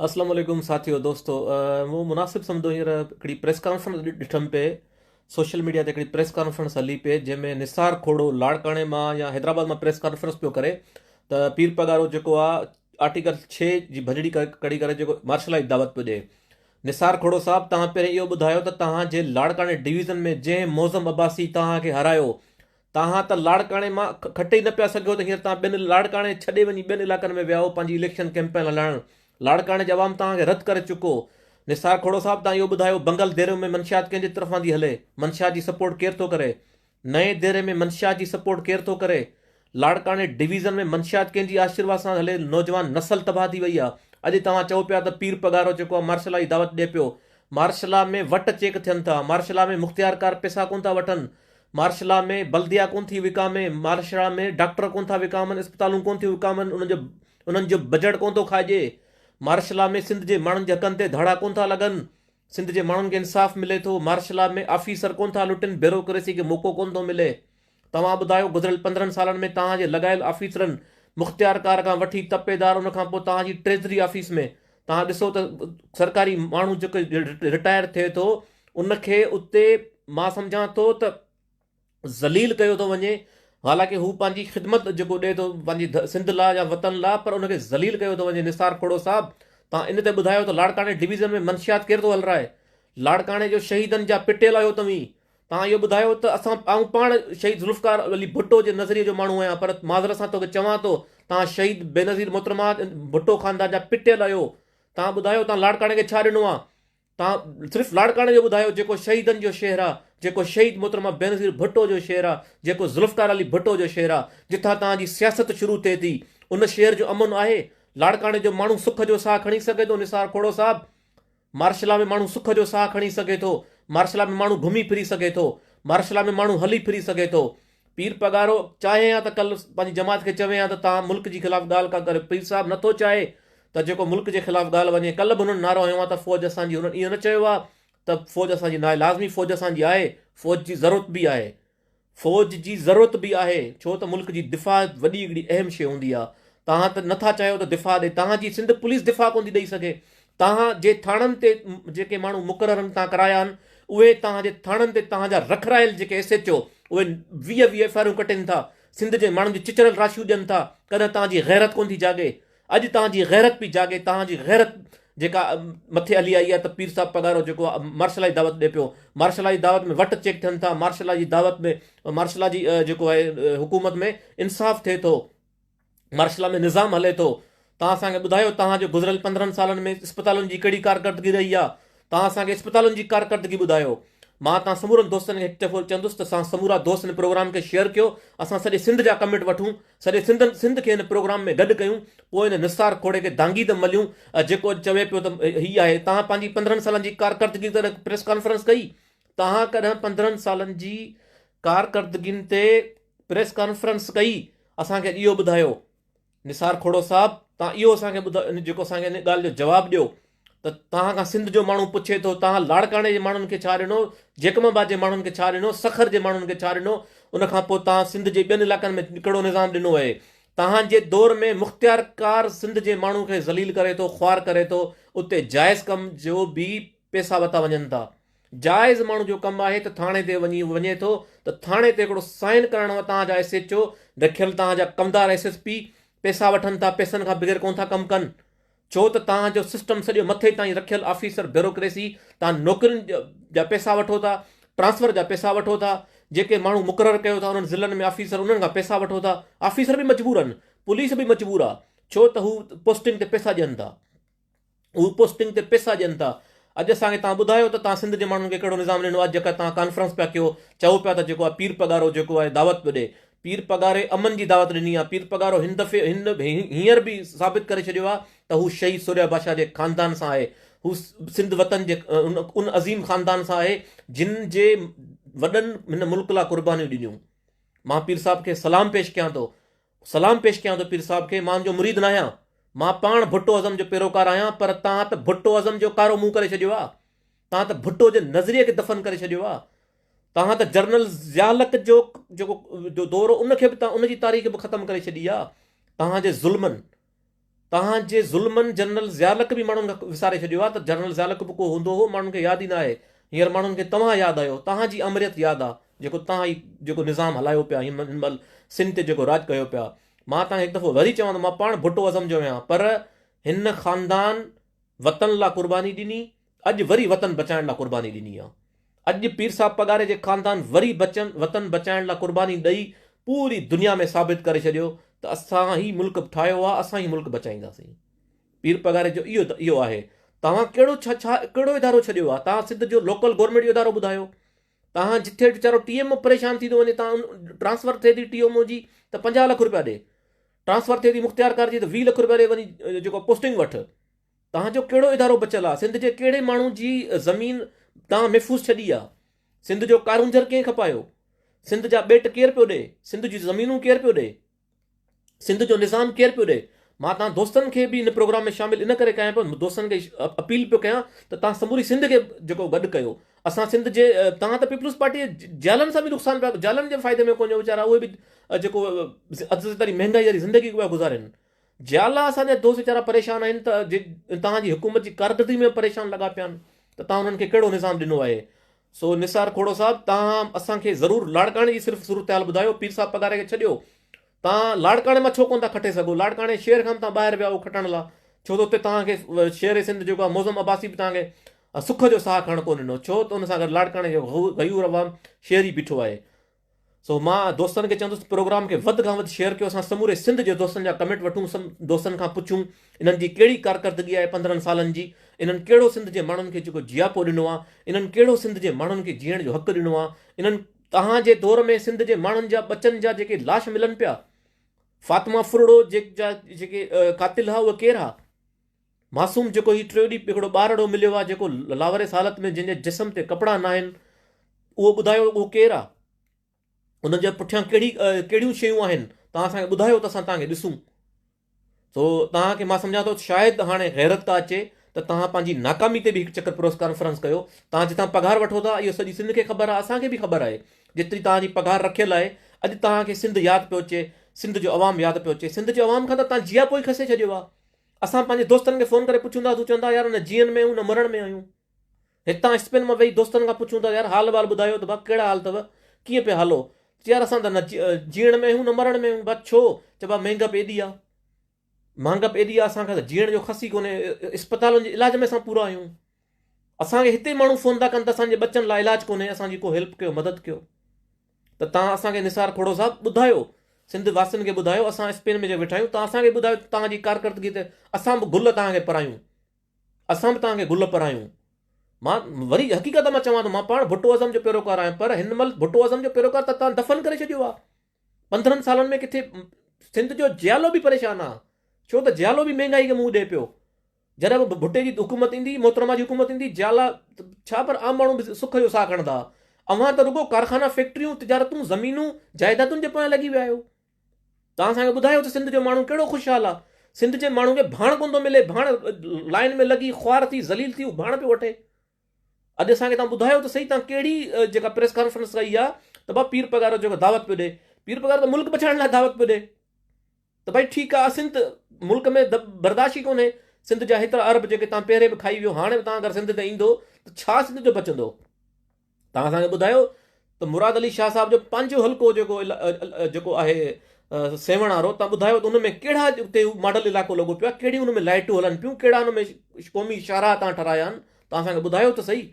اسلام عليڪم ساٿيو دوستو مون مناسب سمجهو هينئر هڪڙي پريس ڪانفرنس ڏٺم پئي سوشل ميڊيا تي هڪڙي پريس ڪانفرنس هلي پئي جنهن ۾ نثار کوڙو لاڙڪاڻي مان يا حيدرآباد مان پريس ڪانفرنس پيو ڪري ته پير پڳارو جيڪو آ آرٽيڪل 6 جي ڀڃڙي ڪڙي ڪري جيڪو مارشل لا جي دعوت پيو ڏئي. نثار کوڙو صاحب توهان پهرين اهو ٻڌايو ته توهان جي لاڙڪاڻي ڊويزن ۾ جنهن معظم عباسي توهان کي هارايو توهان ته لاڙڪاڻي مان کٽي ئي نه پيا سگهيو ته هينئر توهان ٻين لاڙڪاڻي ڇڏي وڃي ٻين علائقن ۾ ويا آهيو پنهنجي اليڪشن ڪيمپين هلائڻ. لاڙڪاڻي جي عوام توهان کي رد ڪري چڪو. نثار کهڙو صاحب توهان اهو ٻڌايو بنگل ديري ۾ منشيات ڪنهن جي طرفان ٿي هلي؟ منشيات جي سپورٽ ڪير ٿو ڪري؟ نئين ديري ۾ منشيات جي سپورٽ ڪير ٿو ڪري؟ لاڙڪاڻي ڊويزن ۾ منشيات ڪنهن جي آشيرواد سان هلي؟ نوجوان نسل تباهه ٿي وئي آهي. اڄ توهان چئو پيا ته پير پڳارو جيڪو آهي مارشل لا جي دعوت ڏئي پيو. مارشل لا ۾ وٽ چيڪ ٿين ٿا. مارشل لا ۾ مختيارڪار پئسا ڪونه ٿا وٺن. مارشلا ۾ بلديا ڪونه ٿي وڪامي، مارشلا ۾ ڊاڪٽر ڪونه ٿا وڪامن، اسپتالون ڪونه ٿيون وڪامن، انهن جو انهن جو بجيٽ ڪونه ٿو کائجي، مارشلا ۾ سنڌ جي ماڻهن جي حقن تي ڌاڙا ڪونه ٿا لڳن، سنڌ جي ماڻهن کي انصاف ملي ٿو، مارشلا ۾ آفيسر ڪونه ٿا لٽن، بيروڪريسي کي موقعو ڪونه ٿو ملي. توهان ٻڌايو گذريل 15 سالن ۾ توهان جي لڳايل آفيسرن مختيارڪار کان وٺي تپيدار ان کان پوء توهان جي ٽريزري آفيس ۾ توهان ڏسو ته سرڪاري ماڻهو جيڪو رٽائر ٿئي ٿو ان کي اتي مان سمجهان ٿو ته ذليل ڪيو ٿو وڃي حالانڪه هو پنهنجي خدمت جيڪو ڏئي ٿو پنهنجي سنڌ لاء يا وطن لاء پر ان کي ذليل ڪيو ٿو وڃي. نثار کهڙو صاحب توهان ان تي ٻڌايو ته لاڙڪاڻي ڊويزن ۾ منشيات ڪير ٿو هلرائي؟ لاڙڪاڻي جو شهيدن جا پٽيل آهيو توهين. توهان اهو ٻڌايو ته اسان آئون پاڻ شهيد ذوالفقار علي ڀٽو جي نظريي جو ماڻهو آهيان پر معذرت سان توکي چوان ٿو توهان شهيد بينظير محترمه ڀٽو خاندان جا پٽيل آهيو. توهان ٻڌايو توهان لاڙڪاڻي کي ڇا ڏنو آهي؟ توهان صرف لاڙڪاڻي جو ٻڌايو جيڪو شهيدن جو شهر آ، جيڪو شهيد محترمه بينظير ڀٽو جو شهر آ، جيڪو ذوالفقار علي ڀٽو جو شهر آ، جتان توهان جي سياست شروع ٿئي ٿي، ان شهر جو امن آهي؟ لاڙڪاڻي جو ماڻهو سک جو ساهه کڻي سگهي ٿو نثار کهڙو صاحب؟ مارشلا ۾ ماڻهو سک جو ساهه کڻي سگهي ٿو؟ مارشلا ۾ ماڻهو گهمي ڦري سگهي ٿو؟ مارشلا ۾ ماڻهو هلي ڦري سگهي ٿو؟ پير پڳارو چاهي ها ته ڪل پنهنجي جماعت کي چوي ها ته توهان ملڪ جي خلاف ڳالهه ڪا ڪريو پير صاحب نٿو چاهي ته جيڪو ملڪ جي خلاف ڳالهه وڃي ڪل به هنن نعرو هنيو آهي ته فوج اسان جي هنن اهو نه چيو آهي ته فوج اسان جي ناهي لازمي فوج اسان جي آهي فوج جي ضرورت به آهي فوج جي ضرورت به آهي ڇو ته ملڪ جي دفاع وڏي هڪڙي اهم شيء هوندي آهي توهان ته نٿا چاهيو ته دفاع ڏي توهان جي سنڌ پوليس دفاع ڪونه ٿي ڏئي سگهي توهان جي ٿاڻن تي جيڪي ماڻهو مقررن تان ڪرايا آهن اهي توهان جي ٿاڻن تي توهان جا رکرايل جيڪي ايس ايڇ او اهي 20 20 ايف آرون ڪٽين ٿا سنڌ جي ماڻهن جون چچريل راشيون ڏين ٿا ڪڏهن توهان جي غيرت ڪونه ٿي جاڳي اڄ توهان جي غيرت پئي جاڳي توهان جي غيرت جيڪا مٿي هلي آئي آهي ته پير صاحب پڳارو جيڪو مارشل لا جي دعوت ڏي پيو مارشل لا جي دعوت ۾ وٽ چيڪ ٿين ٿا مارشل لا جي دعوت ۾ مارشل لا جي جيڪو آهي حڪومت ۾ انصاف ٿئي ٿو مارشل لا ۾ نظام هلي ٿو. توهان اسان کي ٻڌايو توهان جو گذريل 15 سالن ۾ اسپتالن جي ڪهڙي ڪارڪردگي رهي آهي؟ توهان اسان کي اسپتالن جي ڪارڪردگي ٻڌايو. مان توهان سمورن دوستن کي هڪ دفعو چوندس ته اسان سمورا دوست هن پروگرام کي شيئر ڪيو اسان سڄي سنڌ جا ڪمينٽ وٺون سڄي سنڌ سنڌ کي هن پروگرام ۾ گڏ ڪيون پوء هن نثار کوڙي کي دانگي ته مليون جيڪو اڄ چوي پيو ته هي آهي توهان پنهنجي 15 سالن جي ڪارڪردگي تي پريس ڪانفرنس ڪئي توهان ڪڏهن 15 سالن جي ڪارڪردگين تي پريس ڪانفرنس ڪئي اسان کي اڄ اهو ٻڌايو نثار کوڙو صاحب توهان اهو اسان کي ٻڌايو جيڪو اسان کي ان ڳالهه جو جواب ڏيو ته توهان کان سنڌ جو ماڻهو پڇي ٿو توهان لاڙڪاڻي جي ماڻهن کي ڇا ڏنو جيڪب آباد جي ماڻهن کي ڇا ڏنو سکر جي ماڻهن کي ڇا ڏنو ان کان پوء توهان سنڌ جي ٻين علائقن ۾ ڪهڙو نظام ڏنو آهي توهان جي دور ۾ مختيار ڪار سنڌ جي ماڻهو کي ذليل ڪري ٿو خوار ڪري ٿو اتي جائز ڪم جو به پيسا وتا وڃن ٿا جائز ماڻهو جو ڪم آهي ته ٿاڻي تي وڃي وڃي ٿو ته ٿاڻي تي هڪڙو سائن ڪرائڻ وارا توهان جا ايس ايڇ او رکيل توهان جا ڪمدار ايس ايس پي پيسا وٺن ٿا پيسن کان بغير ڪونه ٿا ڪم ڪن ڇو ته توهان جو سسٽم سڄو مٿي تائين رکيل آفيسر بيوروڪريسي توهان نوڪرين جا پيسا وٺو ٿا ٽرانسفر جا پيسا وٺو ٿا جيڪي ماڻهو مقرر ڪيو ٿا انهن ضلعن ۾ آفيسر انهن کان پيسا وٺو ٿا آفيسر به مجبور آهن پوليس به مجبور آهي ڇو ته هو پوسٽنگ تي پيسا ڏين ٿا هو پوسٽنگ تي پيسا ڏين ٿا. اڄ اسان کي توهان ٻڌايو ته توهان سنڌ جي ماڻهن کي ڪهڙو نظام ڏنو آهي جيڪا توهان ڪانفرنس پيا ڪيو چئو پيا ته جيڪو آهي پير پڳارو جيڪو آهي دعوت پيو ڏي. پير پڳاري امن جي دعوت ڏني آهي. پير پڳارو هن دفعي هن هينئر به ثابت ڪري ڇڏيو آهي ته هو شهيد سورهيه بادشاهه جي خاندان سان آهي. هو سنڌ وطن جي ان عظيم خاندان سان آهي جن جي وڏن هن ملڪ لاء قربانيون ڏنيون. مان پير صاحب کي سلام پيش ڪيان ٿو. سلام پيش ڪيان ٿو پير صاحب کي، مان ان جو مريد ناهيان، مان پاڻ ڀٽو ازم جو پيروڪار آهيان، پر توهان ته ڀٽو ازم جو ڪارو منهن ڪري ڇڏيو آ، توهان ته ڀٽو جي نظريي کي دفن ڪري ڇڏيو آ، توهان ته جنرل ضياء الحق جو جيڪو دور هو ان کي به توهان ان جي تاريخ به ختم ڪري ڇڏي آ، توهان جي ظلمن. توهان جي ظلمن جنرل ضياء الحق به ماڻهن کان وساري ڇڏيو آهي ته جنرل ضياء الحق به ڪو هوندو هو ماڻهن کي ياد ئي ناهي هينئر ماڻهن کي توهان ياد آهيو توهان جي آمريت ياد آ جيڪو توهان ئي جيڪو نظام هلايو پيا هن مهل سنڌ تي جيڪو راڄ ڪيو پيا مان توهان کي هڪ دفعو وري چوان ٿو مان پاڻ ڀٽو ازم جو آهيان پر هن خاندان وطن لا قرباني ڏني اڄ وري وطن بچائڻ لا قرباني ڏني آ اڄ پير صاحب پڳاري جي خاندان وري بچن وطن بچائڻ لا قرباني ڏئي پوري دنيا ۾ ثابت ڪري ڇڏيو ته اسان هي ملڪ ٺاهيو آ اسان هي ملڪ بچائينداسين پير پڳاري جو اهو اهو آهي توهان ڪهڙو ڇا ڇا ڪهڙو ادارو ڇڏيو آ توهان سنڌ جو لوڪل گورنمينٽ جو ادارو ٻڌايو توهان جٿي ويچارو ٽي ايم او پريشان ٿي ٿو وڃي توهان ٽرانسفر ٿئي ٿي ٽي ايم او جي ته 50 لک روپيا ڏي ٽرانسفر ٿئي ٿي مختيار ڪار جي ته 20 لک روپيا ڏي وڃي جيڪو پوسٽنگ وٺ توهان جو ڪهڙو ادارو بچيل آ؟ سنڌ جي ڪهڙي ماڻهو جي زمين توهان محفوظ ڇڏي آ؟ سنڌ جو ڪارونجهر ڪنهن کپايو؟ سنڌ جا ٻيٽ ڪير پيو ڏي؟ سنڌ جون زمينون ڪير پيو ڏي؟ سنڌ جو نظام ڪير پيو ڏي؟ مان توهان دوستن کي به ان پروگرام ۾ شامل ان ڪري ڪيان پيو دوستن کي اپيل پيو ڪيان ته توهان سموري سنڌ کي جيڪو گڏ ڪيو اسان سنڌ جي توهان ته پيپلز پارٽي جي جيالن سان به نقصان پيا جيالن جي فائدي ۾ ڪونهي ويچارا اهي به جيڪو اڌ تاري مهنگائي واري زندگي پيا گذارين جيالا اسان جا دوست ويچارا پريشان آهن ته جي توهان جي حڪومت جي ڪارڪردگي ۾ پريشان لڳا پيا آهن ته توهان انهن کي ڪهڙو نظام ڏنو آهي سو نثار کوڙو صاحب توهان اسان کي ضرور لاڙڪاڻي جي صرف صورتحال ٻڌايو پير صاحب پگهاري کي ڇڏيو توهان لاڙڪاڻي مان ڇو ڪونه ٿا کٽي سگهو لاڙڪاڻي شهر کان به توهان ٻاهر ويا آهيو کٽڻ لا ڇو ته اتي توهان کي شهر سنڌ جيڪو آهي معظم عباسي به توهان کي سک جو ساهه کڻڻ ڪونه ڏنو ڇو ته ان سان گڏ لاڙڪاڻي جو غيور عوام شهري بيٺو آهي سو مان دوستن کي چوندس پروگرام کي وڌ کان وڌ شيئر ڪيو اسان سموري سنڌ جي دوستن جا ڪمينٽ وٺون دوستن کان پڇون انهن جي ڪهڙي ڪارڪردگي آهي 15 سالن جي انهن ڪهڙو سنڌ جي ماڻهن کي جيڪو جياپو ڏنو آهي انهن ڪهڙو سنڌ جي ماڻهن کي جيئڻ جو حق ڏنو آهي انهن توهان جي دور ۾ سنڌ جي ماڻهن جا ٻچن جا جيڪي لاش ملن پيا فاطمه ڦرڙو جي جا جيڪي قاتل ها اهي ڪير ها معصوم جيڪو هي ٽيو ڏينهن هڪڙو ٻارڙو مليو آهي جيڪو لاوارث حالت ۾ جنهن جي جسم تي ڪپڙا ناهن اهو ٻڌايو اهو ڪير آهي ان جي پٺيان ڪهڙي ڪهڙيون شيون آهن توهان اسان کي ٻڌايو ته اسان توهان کي ڏسون سو توهان کي مان سمجهان ٿو شايد هاڻي غيرت ڪا اچي ته توهان پنهنجي ناڪامي تي به هڪ چڪر پريس ڪانفرنس ڪيو توهان جتان پگهار وٺو ٿا اهو سڄي سنڌ کي خبر آهي اسان کي به خبر آهي جيتري توهان جي پگهار رکيل آهي اڄ توهان کي سنڌ ياد پيو اچي سنڌ جو عوام ياد پيو اچي سنڌ جي عوام کان ته توهان جياپو ئي کسي ڇڏيو آهي اسان پنهنجي دوستن کي فون ڪري پڇون ٿا ته چون ٿا يار نه جيئن ۾ آهيون نه مرڻ ۾ آهيون. هتان اسپين مان ويهي دوستن کان پڇون ٿا يار حال وال ٻڌايو ته ڀا ڪهڙا حال اٿو ڪيئن پيا هلو چي يار اسان ته نه جيئڻ ۾ آهيون نه مرڻ ۾ آهيون ڀا ڇو چي ڀا مهنگپ ايڏي آ مهانگپ ايڏي آ اسان کان ته جيئڻ جو خس ئي ڪونهي اسپتالن جي علاج ۾ اسان پورا آهيون اسان کي هتي ماڻهو فون ٿا ڪن ته اسان جي ٻچن لاء علاج ڪونهي اسان جي ڪو هيلپ ڪيو مدد ڪيو ته توهان اسان کي نثار کوڙو صاحب ٻڌايو سنڌ واسين کي ٻڌايو اسان اسپين ۾ جي ويٺا آهيون توهان اسان کي ٻڌايو ته توهان جي ڪارڪردگي تي اسان به گل توهان کي پرايون اسان به توهان کي گل پرايون مان وري حقيقت مان چوان ٿو مان پاڻ ڀٽو اعظم جو پيروڪار آهيان پر هن مهل ڀٽو اعظم جو پيروڪار ته توهان دفن ڪري ڇڏيو آهي 15 سالن ۾ ڪٿي سنڌ جو جيالو به پريشان آهي ڇو ته جيالو به مهنگائي کي منهن ڏئي پيو جڏهن به ڀٽي جي حڪومت ايندي، محترمه جي حڪومت ايندي، جيالا ته ڇا پر عام ماڻهو به سک جو ساهه کڻندا. اوهان ته رڳو ڪارخانا، فيڪٽريون، تجارتون، زمينون، جائيدادن جي پويان لڳي ويا آهيو. توهان اسان کي ٻڌايو ته سنڌ جو ماڻهو ڪهڙو خوشحال آهي؟ سنڌ جي ماڻهو کي ڀاڻ ڪونه ٿو ملي، ڀاڻ لائين ۾ لڳي خوار ٿي ذليل ٿي هو ڀاڻ پيو وٺي. اڄ اسان کي توهان ٻڌايو ته سهي توهان ڪهڙي جيڪا پريس ڪانفرنس ڪئي آهي ته ڀا پير پڳارو جيڪو دعوت پيو ڏي. پير پڳارو ته ملڪ بچائڻ لاء دعوت پيو ڏي. ته ڀائي ٺيڪ آ سنڌ ملڪ ۾ برداشت ئي ڪونهي سنڌ جا هيترا ارب جيڪي تان پهرين به کائي ويو هاڻي به تان اگر سنڌ تي ايندو ته ڇا سنڌ جو بچندو تان اسان کي ٻڌايو ته مراد علي شاهه صاحب جو پنهنجو حلقو جيڪو جيڪو آهي سيوهڻ وارو تان ٻڌايو ته ان ۾ ڪهڙا اتي ماڊل علائقو لڳو پيو آهي ڪهڙيون ان ۾ لائٽون هلن پيون ڪهڙا ان ۾ قومي شاهراهه تان ٺهرايا آهن تان اسان کي ٻڌايو ته صحيح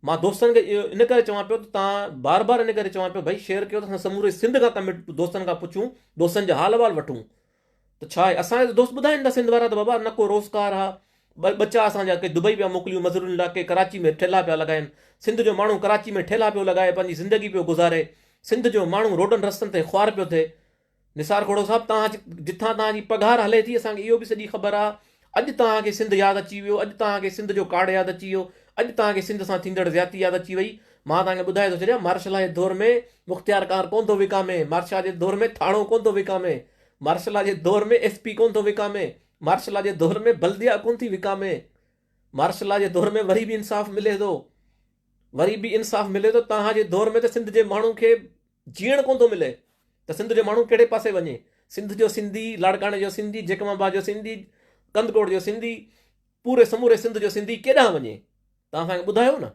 مان دوستن کي اهو ان ڪري چوان پيو ته توهان بار بار ان ڪري چوان پيو ڀائي شيئر ڪيو ته اسان سموري سنڌ کان ڪمينٽ دوستن کان پڇون دوستن جا حال احوال وٺون ته ڇا آهي اسان جا دوست ٻڌائين ٿا سنڌ وارا ته بابا نه ڪو روزگار آ ٻچا اسان جا ڪي دبئي پيا موڪليون مزورين لاء ڪي ڪراچي ۾ ٺيلا پيا لڳائن سنڌ جو ماڻهو ڪراچي ۾ ٺيلا پيو لڳائي پنهنجي زندگي پيو گذاري سنڌ جو ماڻهو روڊن رستن تي خوار پيو ٿئي نثار کهڙو صاحب توهان جتان توهان جي پگهار هلي ٿي اسان کي اهو به سڄي خبر آ اڄ توهان کي سنڌ ياد اچي ويو اڄ توهان کي سنڌ جو ڪارڊ ياد اچي ويو اڄ توهان کي سنڌ سان ٿيندڙ زيادتي ياد اچي وئي مان توهان کي ٻڌائي ٿو ڇڏيان مارشل لا جي دور ۾ مختيار ڪار ڪونه ٿو وڪامي مارشل لا جي دور ۾ ٿاڻو ڪونه ٿو وڪامي مارشل لا جي دور ۾ ايس پي ڪونه ٿو وڪامي مارشل لا جي دور ۾ بلديا ڪونه ٿي وڪامي مارشل لا جي دور ۾ وري به انصاف ملي ٿو وري به انصاف ملي ٿو توهان جي دور ۾ ته سنڌ جي ماڻهو کي جيئڻ ڪونه ٿو ملي ته سنڌ جو ماڻهو ڪهڙي پاسي وڃي؟ سنڌ جو سنڌي، لاڙڪاڻي جو سنڌي، جيڪب آباد جو سنڌي، ڪنڌڪوٽ جو سنڌي، پوري سموري سنڌ جو سنڌي ڪيڏانهن وڃي؟ توهان اسان کي ٻڌايو نه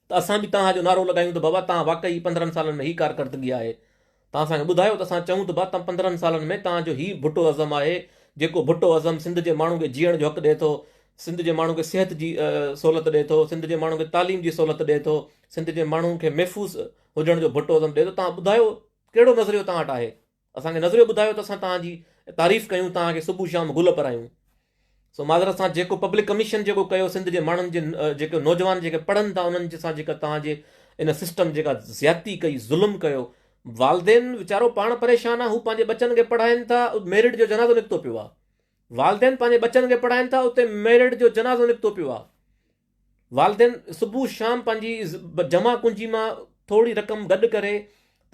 ته اسان به توهان جو نعرو لڳايون ته بابا توهان واقعي 15 سالن ۾ هي ڪارڪردگي آهي. توهان اسان کي ٻڌايو ته اسان چئون ته بابا توهان 15 سالن ۾ توهان جو هي ڀٽو ازم آهي جيڪو ڀٽو ازم سنڌ جي ماڻهو کي جيئڻ جو حق ڏئي ٿو، سنڌ جي ماڻهو کي صحت جي سهولت ڏئي ٿو، سنڌ جي ماڻهو کي تعليم جي سهولت ڏئي ٿو، سنڌ جي ماڻهو کي محفوظ هجڻ جو ڀٽو ازم ڏئي ٿو. توهان ٻڌايو ڪهڙو نظريو توهان وٽ آهي؟ اسان کي نظريو ٻڌايو ته اسان توهان جي تعريف ڪيون، توهان کي صبح شام گل پرايون. سو معذرت سان جيڪو پبلڪ ڪميشن جيڪو ڪيو سنڌ جي ماڻهن جي جيڪي نوجوان جيڪي پڙهن ٿا انهن جي سان جيڪا توهان جي ان سسٽم جيڪا زيادتي ڪئي ظلم ڪيو والدين ويچارو پاڻ پريشان آ هو پنهنجي ٻچن کي پڙهائين ٿا ميرٽ جو جنازو نڪتو پيو آ والدين پنهنجي ٻچن کي پڙهائين ٿا اتي ميرٽ جو جنازو نڪتو پيو آ والدين صبح شام پنهنجي جمع ڪنجي مان ٿوري رقم گڏ ڪري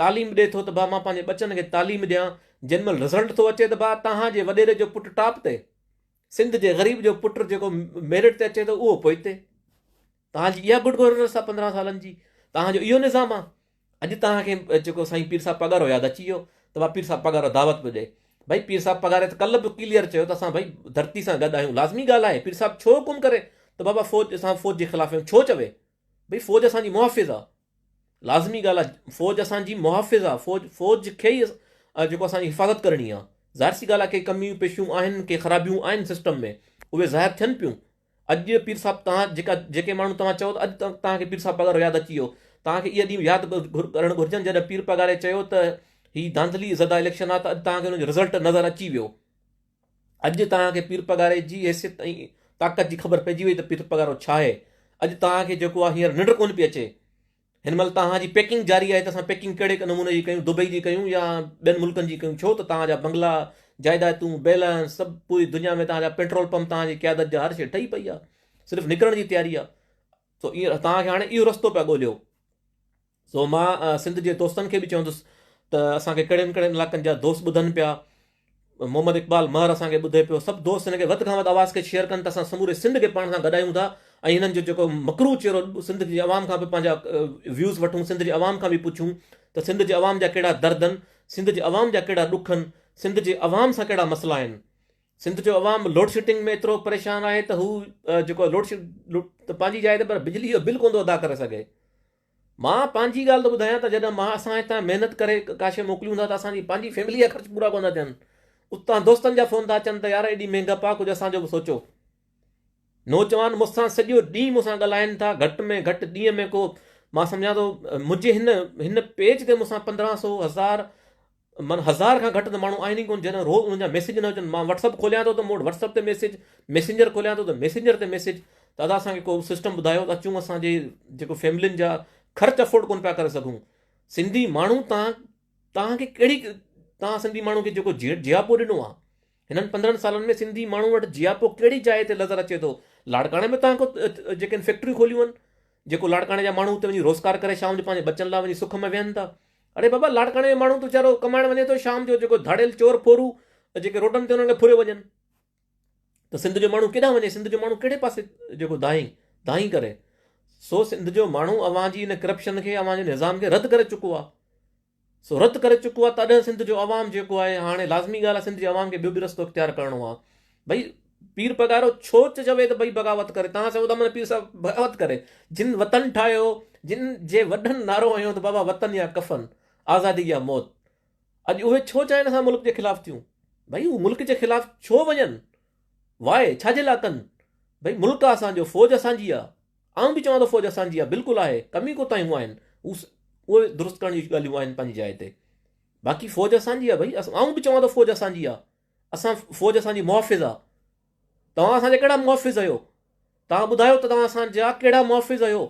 تعليم ڏي ٿو ته ڀا مان پنهنجي ٻچن کي تعليم ڏيان جنهن مهل رزلٽ ٿو اچي ته ڀا توهان جي وڏيري جو پٽ ٽاپ تي سنڌ جي غريب جو پٽ جيڪو ميرٽ تي اچي ٿو اهو پوئتي توهان جي اها گڊ گورننس آهي 15 سالن جي توهان جو اهو نظام آهي اڄ توهان کي جيڪو سائين پير صاحب پاڳارو ياد اچي ويو ته ڀا پير صاحب پاڳارو دعوت پيو ڏئي. ڀئي پير صاحب پاڳاري ته ڪلهه به ڪليئر چيو ته اسان ڀئي ڌرتي سان گڏ آهيون لازمي ڳالهه آهي پير صاحب ڇو حڪم ڪري ته بابا فوج اسان فوج جي خلاف آهيون ڇو چوي ڀئي فوج اسان جي محافظ آ لازمي ڳالهه آ فوج اسان جي محافظ آ فوج فوج کي ئي جيڪو اسان جي حفاظت ڪرڻي آ ظاهر سي ڳالهه آ ڪي ڪميون پيشيون آهن ڪي خرابيون آهن سسٽم ۾ اهي ظاهر ٿين پيون اڄ پير صاحب توهان جيڪا جيڪي ماڻهو توهان چئو ته اڄ توهان کي پير صاحب پاڳارو ياد اچي ويو توهان کي اهي ڏينهن ياد ڪرڻ گهرجن جڏهن پير پاڳاري چيو ته هي ڌانڌلي زده اليڪشن آهي ته اڄ توهان کي ان جو رزلٽ نظر اچي ويو اڄ توهان کي پير پاڳاري جي حيثيت ۽ طاقت جي خبر پئجي وئي ته پير پاڳارو ڇا آهي اڄ توهان کي جيڪو آهي هينئر ننڊ ڪونه پئي اچي هن مهل توهان جي پيڪنگ جاري آهي ته اسان پيڪنگ ڪهڙي نموني جي ڪيون دبئي جي ڪيون يا ٻين ملڪن جي ڪيون ڇو ته توهان جا بنگلا جائيدادون بيلنس سڀ پوري دنيا ۾ توهان جا پيٽرول پمپ توهان جي قيادت جا هر شيء ٺهي پئي آهي صرف نڪرڻ جي تياري آهي سو ائين توهان کي هاڻي اهو رستو پيا ڳوليو سو مان سنڌ جي دوستن کي به چوندس ته اسان کي ڪهڙن ڪهڙن علائقن جا دوست ٻڌن پيا محمد اقبال مهر اسان کي ٻڌي پيو سڀ دوست هن کي وڌ کان وڌ آواز کي شيئر ڪن ته اسان سموري سنڌ کي پاڻ سان گڏايون ٿا ۽ هنن جو جيڪو مڪروه چهرو سنڌ جي عوام کان به پنهنجا ويوز وٺون سنڌ جي عوام کان به پڇون ته سنڌ جي عوام جا ڪهڙا درد آهن سنڌ جي عوام جا ڪهڙا ڏک آهن سنڌ جي عوام سان ڪهڙا مسئلا آهن سنڌ جو عوام لوڊ شيڊنگ ۾ ايترو پريشان آهي ته هو جيڪو لوڊ شيڊ ته پنهنجي جاء تي پر بجلي جو بل ڪونه ٿو ادا ڪري سگهي مان پنهنجي ڳالهه ٿو ٻڌايان ته جڏهن مان اسان هتان محنت ڪري ڪا شيء موڪليون ٿا ته اسان جي پنهنجي فيملي جا خرچ پورا ڪونه ٿا ٿين اتان دوستن جا فون ٿا اچن ته يار ايڏي مهنگپ آ ڪجهه اسان جو به سوچو نوجوان مون سان سڄو ڏينهن مون سان ڳالهائن ٿا گهٽ ۾ گهٽ ڏينهن ۾ ڪو مان سمجهان ٿو منهنجي هن هن پيج تي مون سان 1500 هزار من هزار کان گهٽ ته ماڻهو آهن ئي ڪونه جڏهن روز انهن جا ميسيج نه اچن مان واٽس اپ کوليان ٿو ته مون وٽ واٽس اپ تي ميسيج ميسينجر کوليان ٿو ته ميسينجر تي ميسيج ته ادا اسان کي ڪو سسٽم ٻڌايو ته اچون اسان جي جيڪو فيملين جا خرچ افورڊ ڪونه پيا ڪري سگهون سنڌي ماڻهو تان تان کي ڪهڙي تان سنڌي ماڻهو کي جيڪو جياپو ڏنو آهي هنن 15 سالن ۾ سنڌي ماڻهو وٽ جياپو ڪهڙي جاء تي نظر اچي ٿو لاڙڪاڻي ۾ تان کو جيڪي فيڪٽريون کوليون آهن جيڪو لاڙڪاڻي جا ماڻهو اتي وڃي روزگار ڪري شام جو پنهنجي ٻچن لاء وڃي سک ۾ ويهن ٿا اڙي بابا لاڙڪاڻي جو ماڻهو ته ويچارو ڪمائڻ وڃي ٿو شام جو جيڪو ڌاڙيل چور ڦورو جيڪي روڊن تي انهن کي ڦريو وڃن ته سنڌ جو ماڻهو ڪيڏانهن وڃي سنڌ جو ماڻهو ڪهڙي پاسي جيڪو دانهين دانهين ڪري سو سنڌ جو ماڻهو اوهان جي ان ڪرپشن کي اوهان جي نظام کي رد ڪري چڪو آهي سو رد ڪري چڪو آهي تڏهن سنڌ جو عوام جيڪو آهي هاڻي لازمي ڳالهه آهي سنڌ جي عوام کي ٻيو به رستو اختيار ڪرڻو آهي ڀئي پير پڳارو ڇو چوي ته ڀئي بغاوت ڪري توهان چئو ٿا معنيٰ پير صاحب بغاوت ڪري جن وطن ٺاهيو جن جي وڏن نعرو هنيو ته بابا وطن يا ڪفن آزادي يا موت اڄ اهي ڇو چاهين اسان ملڪ جي خلاف ٿيون ڀئي هو ملڪ جي خلاف ڇو وڃن وائي ڇا جي لاء ڪن ڀئي ملڪ آ اسان جو فوج اسان جي آ آئون به چوان ٿو فوج اسان جي آ بلڪل آهي ڪمي ڪوتاهيون آهن اهي درست ڪرڻ جون ڳالهيون آهن پنهنجي جاء تي باقي فوج اسان جي آ ڀئي آئون به چوان ٿو فوج اسان جي آ اسان فوج اسان جي محافظ آ توهان اسان جا ڪهڙا محافظ آهيو توهان ٻڌايو ته توهان اسان جا ڪهڙا محافظ آهيو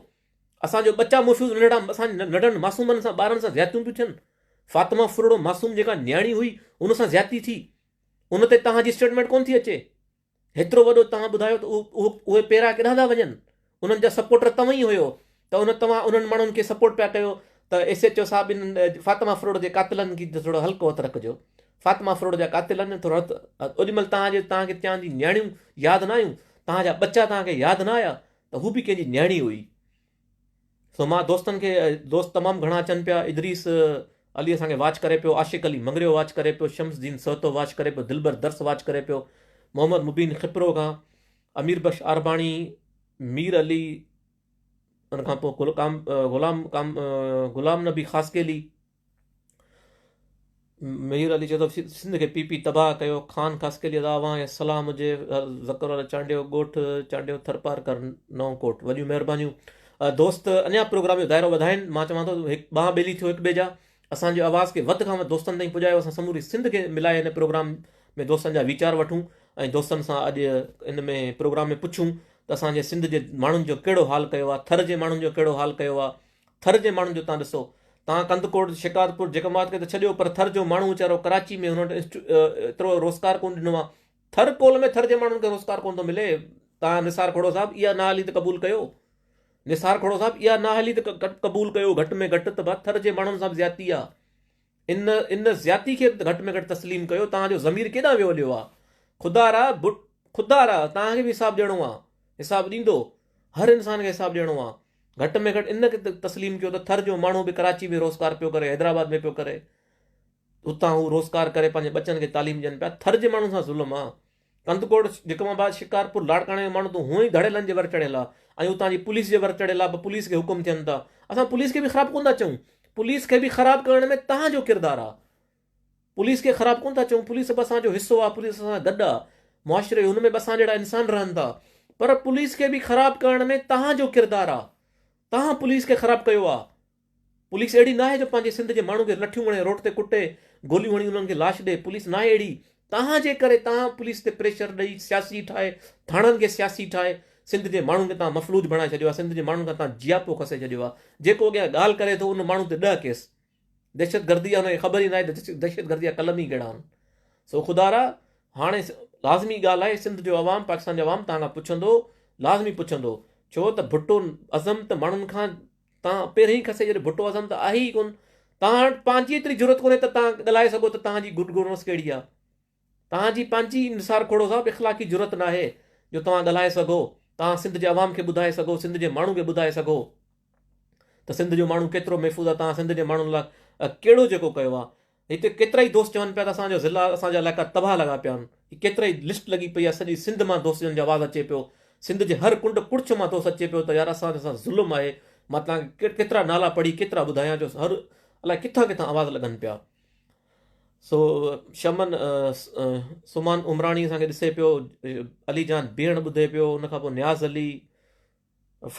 اسان جو ٻچا محفوظ ننڍڙا اسان ننڍڙن معصومن سان ٻارن سان زيادتيون پيون ٿين فاطمه ڦرڙو معصوم جيڪا نياڻي هئي ان سان زيادتي ٿي ان تي توهان جي اسٽيٽمينٽ ڪون ٿي اچي هيترو وڏو توهان ٻڌايو ته اهي پيرا ڪيڏانهن ٿا وڃن؟ انهن جا سپورٽر توهين ئي هيو ته ان توهان انهن ماڻهن کي سپورٽ پيا ڪيو ته ايس ايڇ او صاحب انهن فاطمه فروڙ جي قاتلن کي ٿورو هلڪو هٿ رکجو فاطمه فروڙ جا قاتلن ٿورو هٿ اوڏي مهل توهان جي توهان کي توهان جي نياڻيون ياد نه آيون توهان جا ٻچا توهان کي ياد نه آيا ته هو به ڪنهن جي نياڻي هئي سو مان دوستن کي دوست تمام گهڻا اچن پيا ادريس علي اسان کي واچ ڪري پيو، عاشق علي مڱريو واچ ڪري پيو، شمس الدين سهتو واچ ڪري پيو، دلبر درس واچ ڪري پيو، محمد مبين کپرو کان، امير بخش عارباڻي، مير علي، ان کان پوء غلام غلام نبي خاصخيلي، مير علي چئي ٿو سنڌ کي پي پي تباهه ڪيو، خان خاصخيلي ادا اوهان کي سلام هجي، ذڪر الله چانڊيو ڳوٺ چانڊيو ٿرپارڪر نئون ڪوٽ وڏيون مهربانيون دوست اڃا پروگرام جو دائرو وڌائين مان چوان ٿو هڪ ٻانهن ٻيلي ٿيو هڪ ٻئي جا اسان جي آواز کي وڌ کان وڌ دوستن تائين پڄايو اسان سموري سنڌ کي ملائي هن پروگرام ۾ دوستن جا ويچار وٺون ۽ دوستن سان اڄ ان ۾ پروگرام ۾ پڇون ته اسان جي سنڌ جي ماڻهن جو ڪهڙو حال ڪيو آهي ٿر جي ماڻهن جو ڪهڙو حال ڪيو آهي ٿر جي ماڻهن جو تان ڏسو تان ڪنڌڪوٽ شڪارپور جيڪب آباد کي ته ڇڏيو پر ٿر جو ماڻهو ويچارو ڪراچي ۾ هن وٽ ايترو روزگار ڪون ڏنو آ ٿر ڪول ۾ ٿر جي ماڻهن کي روزگار ڪون ٿو ملي تان نثار کهڙو صاحب اها نااهلي ته قبول ڪيو نثار کهڙو صاحب اها نااهلي ته قبول ڪيو گهٽ ۾ گهٽ ته ٿر جي ماڻهن سان به زيادتي آ ان ان زيادتي کي به گهٽ ۾ گهٽ تسليم ڪيو تان جو ضمير ڪيڏانهن ويو هليو آ خدا را خدا را تان کي به حساب ڏيڻو آ حساب ڏيندو هر انسان کي حساب ڏيڻو آ گهٽ ۾ گهٽ ان کي ته تسليم ڪيو ته ٿر جو ماڻهو به ڪراچي ۾ روزگار پيو ڪري، حيدرآباد ۾ پيو ڪري، اتان هو روزگار ڪري پنهنجي ٻچن کي تعليم ڏين پيا، ٿر جي ماڻهن سان ظلم آ. ڪنڌڪوٽ، جيڪب آباد، شڪارپور، لاڙڪاڻي جو ماڻهو ته هونئن ئي ڌڙيلن جي ور چڙهيل آ ۽ اتان جي پوليس جي ور چڙهيل آ، پوليس کي حڪم ٿين ٿا. اسان پوليس کي به خراب ڪونه ٿا چئون، پوليس کي به خراب ڪرڻ ۾ توهان جو ڪردار آ. پوليس کي خراب ڪونه ٿا چئون، پوليس به اسان جو حصو آ، پوليس اسان سان گڏ آ، معاشري هن ۾ به اسان جهڙا انسان رهن ٿا، پر پوليس کي به خراب ڪرڻ ۾ توهان جو ڪردار آ، توهان پوليس کي خراب ڪيو آ، پوليس اهڙي ناهي جو پنهنجي سنڌ جي ماڻهن کي لٺيون هڻي روڊ تي ڪٽي گوليون هڻي انهن کي لاش ڏي، پوليس ناهي اهڙي، توهان جي ڪري توهان پوليس تي پريشر ڏئي سياسي ٺاهي ٿاڻن کي سياسي ٺاهي سنڌ جي ماڻهن کي توهان مفلوج بڻائي ڇڏيو آ، سنڌ جي ماڻهن کان توهان جياپو کسي ڇڏيو آ، جيڪو اڳيان ڳالهه ڪري ٿو ان ماڻهو تي ڏهه ڪيس. دهشتگردي جا هن کي خبر ئي ناهي ته دهشتگردي جا قلم ئي ڪهڙا آهن سو خدارا هاڻي لازمي ڳالهه آهي سنڌ جو عوام پاڪستان جو عوام توهان کان پڇندو لازمي پڇندو ڇو ته ڀٽو ازم ته ماڻهن کان تان پهرين ئي کسي جڏهن ڀٽو ازم ته آهي ئي ڪون توهان وٽ پنهنجي ايتري جرئت ڪونهي ته توهان ڳالهائي سگهو ته توهان جي گڊ گورننس ڪهڙي آهي توهان جي پنهنجي نثار کوڙو صاحب اخلاقي جرئت ناهي جو توهان ڳالهائي سگهو توهان سنڌ جي عوام کي ٻڌائي سگهو سنڌ جي ماڻهو کي ٻڌائي سگهو ته سنڌ جو ماڻهو ڪيترو محفوظ آهي توهان سنڌ جي ماڻهن لاء ڪهڙو جيڪو ڪيو آهي هتي ڪيترا ئي دوست چون پيا ته اسان جو ضلع اسان جا علائقا تباهه لڳا پيا آهن هي ڪيترا ئي لسٽ لڳي پئي آهي سڄي سنڌ مان دوستن جو آواز اچي پيو سنڌ جي هر ڪنڊ ڪڙڇ مان دوست اچي پيو ته يار اسان سان ظلم آهي مان توهان کي ڪيترا نالا پڙهي ڪيترا ٻڌايان جو هر الائي ڪٿان ڪٿان آواز لڳن پيا سو شمن سمان عمراڻي اسان کي ڏسي پيو علي جان بيهڻ ٻڌي پيو ان کان پوء نياز علي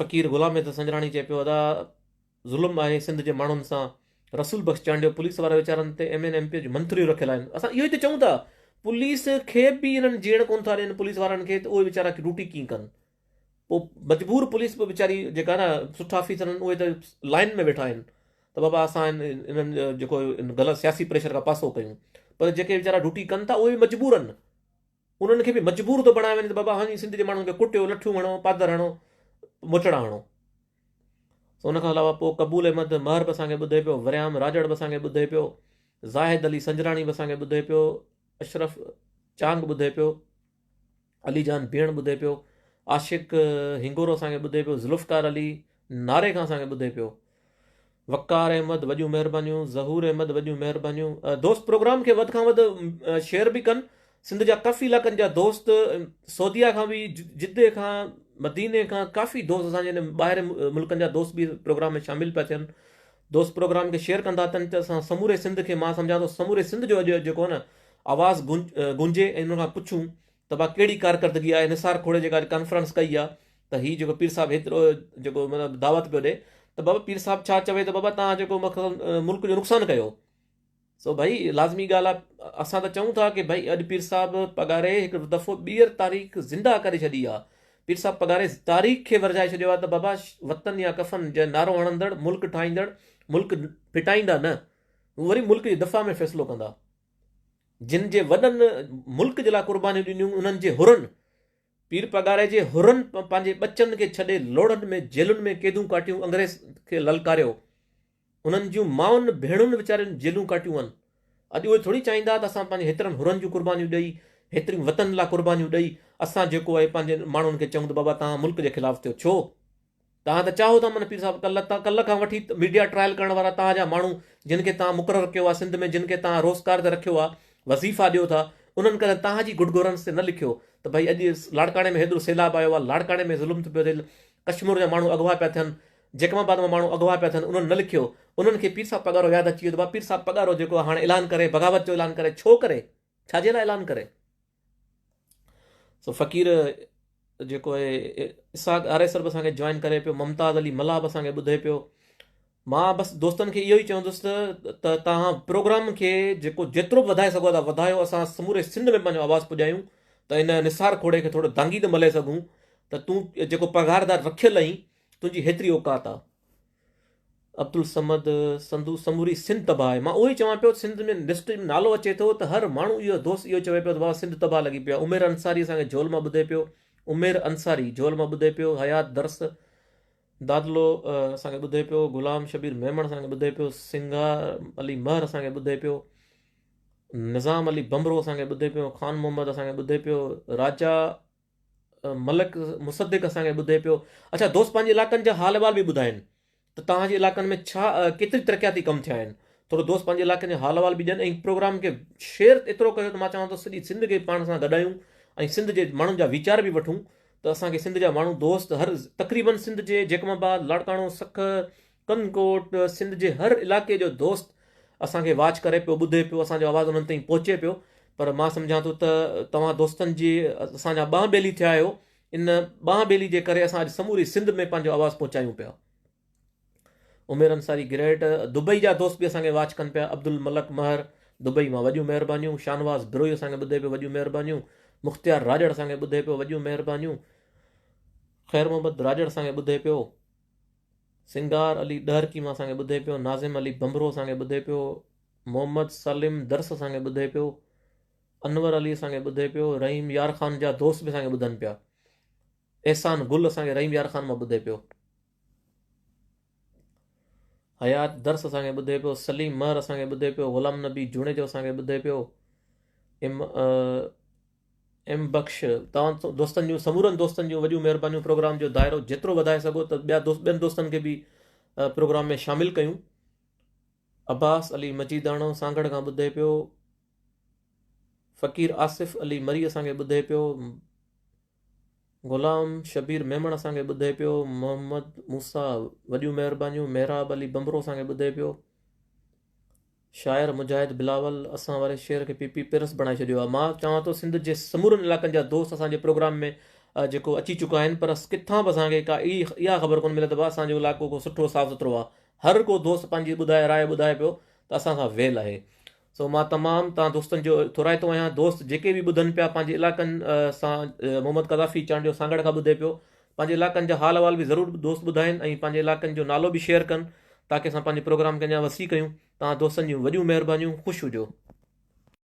فقير غلام حيدر سنجراڻي چئي پيو ادا ظلم آهي سنڌ جي ماڻهن سان رسول بخش چانڊيو پوليس وارا ويچارن تي ايم اين ايم پي جون منٿليون رکيل آهن اسان اهو ئي ته چئون ٿا پوليس کي به انهن جيئڻ ڪون ٿا ڏين پوليس وارن کي ته اهي ويچارا ڊيوٽي ڪيئن ڪن پوء مجبور پوليس به ويچاري جيڪا نه سٺا آفيسر آهن اهي ته لائن ۾ ويٺا آهن ته بابا اسان انهن جيڪو غلط سياسي پريشر کان پاسو ڪيون پر جيڪي ويچارا ڊيوٽي ڪن ٿا اهي به مجبور آهن انهن کي به مجبور ٿو بڻايو وڃي ته بابا هاڻي سنڌ جي ماڻهن کي ڪٽيو، لٺيون هڻو، پادر هڻو، موچڙا هڻو. سو ان کان علاوه پوء قبول احمد مهر به اسان کي ٻڌي پيو، وريام راڄڙ به اسان کي ٻڌي پيو، زاهد علي سنجراڻي به اسان کي ٻڌي پيو، اشرف چانگ ٻڌي پيو، علي جان بيڻ ٻڌي پيو، عاشق هنگورو اسان کي ٻڌي پيو، ذوالفقار علي ناري کان اسان کي ٻڌي پيو. وقار احمد وڏيون مهربانيون ظهور احمد وڏيون مهربانيون دوست پروگرام کي وڌ کان وڌ شيئر به ڪن سنڌ جا ڪافي علائقن جا دوست سعوديه کان به جدي کان مديني کان ڪافي دوست اسان جي ٻاهر ملڪن جا دوست به پروگرام ۾ شامل پيا ٿين دوست پروگرام کي شيئر ڪندا تن ته اسان سموري سنڌ کي مان سمجهان ٿو سموري سنڌ جو اڄ جيڪو آهي نه آواز گونجي ۽ ان کان پڇون ته ڀا ڪهڙي ڪارڪردگي آهي نثار کوڙي جيڪا اڄ ڪانفرنس ڪئي آهي ته هي جيڪو پير صاحب هيترو جيڪو مطلب دعوت پيو ڏي ته بابا پير صاحب ڇا چوي ته بابا توهان جيڪو ملڪ جو نقصان ڪيو سو ڀائي لازمي ڳالهه آهي اسان ته چئون ٿا ڪي ڀائي اڄ پير صاحب پڳاري هڪ دفعو ٻيهر تاريخ زنده ڪري ڇڏي آهي پير صاحب پڳاري تاريخ کي ورجائي ڇڏيو آهي ته بابا وطن يا ڪفن جي نعرو هڻندڙ ملڪ ٺاهيندڙ ملڪ ڦٽائيندا نه وري ملڪ جي دفاع ۾ فيصلو ڪندا جن جي وڏن ملڪ جي لاء قربانيون ڏنيون انهن جي حرن، پير پاڳاري جي حرن پنهنجي ٻچن کي ڇڏي لوڙهن ۾ جيلن ۾ قيدون ڪاٽيون انگريز کي للڪاريو انهن جون مائن ڀيڻن ويچارين جيلون ڪاٽيون آهن اڄ اهي ٿوري چاهيندا ته اسان پنهنجي هيترن حرن جون قربانيون ڏئي هيتريون وطن لاء قربانيون ڏئي اسان جيڪو آهي پنهنجي ماڻهن کي چئون ته بابا توهان ملڪ جي خلاف ٿيو ڇو؟ توهان ته چاهو ٿا من پير صاحب ڪلهه تان ڪلهه کان وٺي ميڊيا ٽرائل ڪرڻ وارا توهان جا ماڻهو جن کي توهان مقرر ڪيو آهي سنڌ ۾ جن کي توهان روزگار تي رکيو آهي وظيفا ڏيو ٿا انهن ڪڏهن توهان جي گڊ گورنس تي نه لکيو ته ڀئي اڄ لاڙڪاڻي ۾ هيڏو سيلاب آيو آهي لاڙڪاڻي ۾ ظلم ٿو پيو ٿئي ڪشمور جا ماڻهو اغوا پيا ٿين جيڪب آباد مان ماڻهو اغوا پيا ٿين انهن نه لکيو انهن کي پير صاحب پڳارو ياد اچي ويو ته ڀا پير صاحب پڳارو جيڪو هاڻي اعلان ڪري بغاوت جو اعلان ڪري ڇو ڪري ڇا جي لاء اعلان ڪري؟ سو فقير جيڪو آهي اسحاق آريسر به اسان کي جوائن ڪري پيو ممتاز علي ملاح به اسان کي ٻڌي پيو مان بس دوستن کي اهو ئي چوندس ته توهان پروگرام کي جيڪو جيترو به وڌائي سگهو ٿا وڌايو اسان سموري سنڌ ۾ پنهنجو آواز پڄايون ته ان نثار کوڙي کي ٿورو دانگي ته ملي سگهون ته تون جيڪو پگهاردار رکيل آهين تنهنجي هيتري اوقات آهي عبدالصمد سنڌو سموري سنڌ تباهه آهي مان اهو ئي چوان پيو سنڌ ۾ لسٽ ۾ نالو اچي ٿو ته هر ماڻهو اهو دوست اهو چوي پيو ته بابا سنڌ تباهه لڳي پيو آهي عمير انصاري اسان کي جهول مان ٻڌي پيو عمير انصاري جهول مان ٻڌي پيو حيات درس دادلو اسان کي ٻڌي پيو غلام شبير ميمڻ اسان کي ٻڌي پيو سنگار علي مهر اسان کي ٻڌي پيو نظام علي بمرو اسان کي ٻڌي پيو خان محمد اسان کي ٻڌي پيو راجا ملڪ مصدق اسان کي ٻڌي پيو. اڇا دوست پنهنجي علائقن جا حال احوال به ٻڌائين ته توهان جي علائقن ۾ ڇا ڪيتري ترقياتي ڪم ٿيا آهن ٿورو دوست پنهنجي علائقن جا حال احوال به ڏين ۽ پروگرام کي شيئر ايترو ڪيو ته مان چوان ٿو سڄي سنڌ کي پاڻ سان گڏايون ۽ سنڌ جي ماڻهن جا ويچار به وٺون ته اسان کي سنڌ جا ماڻهو دوست هر تقريبن سنڌ جي جيڪب آباد لاڙڪاڻو سکر ڪنڌڪوٽ سنڌ جي هر علائقي جو دوست اسان کي واچ ڪري پيو ٻڌي پيو اسان جو آواز انهن تائين پهچي پيو پر مان سمجهان ٿو ته توهان دوستن جي اسان جا ٻانهن ٻيلي ٿيا آهيو ان ٻانهن ٻيلي جي ڪري اسان اڄ سموري سنڌ ۾ پنهنجو آواز پهچايون پيا عمير انصاري گريٽ دبئي جا دوست به اسان کي واچ ڪن پيا عبدالملڪ مهر دبئي مان وڏيون مهربانيون شاهنواز بروهي اسان کي ٻڌي پيو وڏيون مهربانيون مختيار راڄڙ اسان کي ٻڌي پيو وڏيون مهربانيون خير محمد راڄڙ اسان کي ٻڌي پيو سنگار علي ڏهرڪي مان اسان کي ٻڌي پيو، ناظم علي ڀنڀرو اسان کي ٻڌي پيو، محمد سليم درس اسان کي ٻڌي پيو، انور علي اسان کي ٻڌي پيو، رحيم يار خان جا دوست به اسان کي ٻڌن پيا، احسان گل اسان کي رحيم يار خان مان ٻڌي پيو، حيات درس اسان کي ٻڌي پيو، سليم مهر اسان کي ٻڌي پيو، غلام نبي جوڻيجو اسان کي ٻڌي پيو، ام ايم بخش توهان دوستن جون سمورن دوستن جون وڏيون مهربانيون پروگرام جو دائرو جيترو وڌائي سگهو ته ٻيا دوست ٻين دوستن کي به پروگرام ۾ شامل ڪيون عباس علي مجيداڻو سانگهڙ کان ٻڌي پيو فقير آصف علي مري اسان کي ٻڌي پيو غلام شبير ميمڻ اسان کي ٻڌي پيو محمد موسيٰ وڏيون مهربانيون محراب علي بمبرو اسان کي ٻڌي پيو شاعر مجاهد بلاول اسان واري شعر کي پي پي پرس بڻائي ڇڏيو آهي مان چوان ٿو سنڌ جي سمورن علائقن جا دوست اسان جي پروگرام ۾ جيڪو اچي چڪا آهن پر ڪٿان به اسان کي ڪا اها خبر ڪونه ملي ته ڀا اسان جو علائقو ڪو سٺو صاف سٿرو آهي هر ڪو دوست پنهنجي ٻڌائي راء ٻڌائي پيو ته اسان سان ويل آهي سو مان تمام توهان دوستن جو ٿورائتو آهيان دوست جيڪي به ٻڌن پيا پنهنجي علائقن سان محمد قذافي چانڊيو سانگهڙ کان ٻڌي پيو پنهنجي علائقن جا حال احوال به ضرور دوست ٻڌائين ۽ پنهنجي علائقن جو نالو به شيئر ڪن تاڪه اسان پنهنجي پروگرام کي اڃا وسيع ڪيون توهان دوستن جون وڏيون مهربانيون خوش هجو.